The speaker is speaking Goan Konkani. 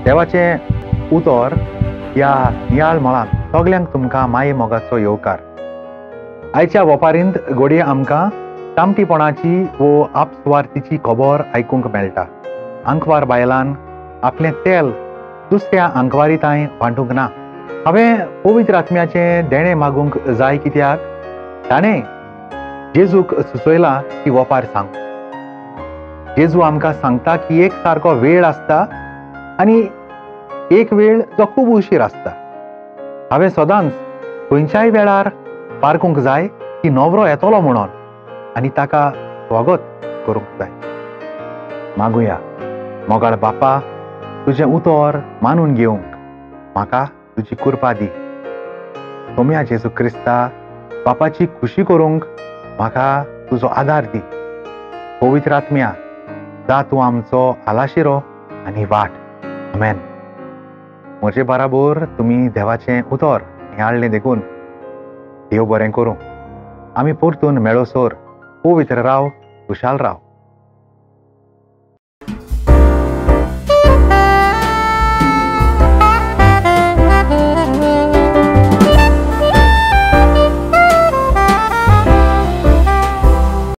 देवाचें उतर ह्या नियाळ मळांत सगल्यांक तुमकां माये मोगाचो येवकार. आयच्या वपारींत घडये आमकां तामटीपणाची वो आपसुवार्थीची खबर आयकूंक मेळटा. आंकवार बायलान आपलें तेल दुसऱ्या आंकवारी तांय वांटूंक ना. हांवें पवित्र आत्म्याचें देणें मागूंक जाय कित्याक ताणें जेजूक सुचयलां की वपार सांग. जेजू आमकां सांगता की एक सारको वेळ आसता आनी एक वेळ जो खूब उशीर आसता. हांवें सदांच खंयच्याय वेळार पारकूंक जाय की नवरो येतलो म्हणून आनी ताका स्वागत करूंक जाय. मागुया, मोगाळ बापा, तुजें उतर मानून घेवंक म्हाका तुजी कृपा दी. सोम्या जेजू क्रिस्ता, बापाची खुशी करूंक म्हाका तुजो आदार दी. पवित्र आत्म्या, जा तूं आमचो आलाशिरो आनी वाट. आमेन. म्हजे बराबर तुमी देवाचें उतर नियाळ्ळें देखून देव बरें करूं. आमी परतून मेळोसर पवित्र राव, खुशाल राव.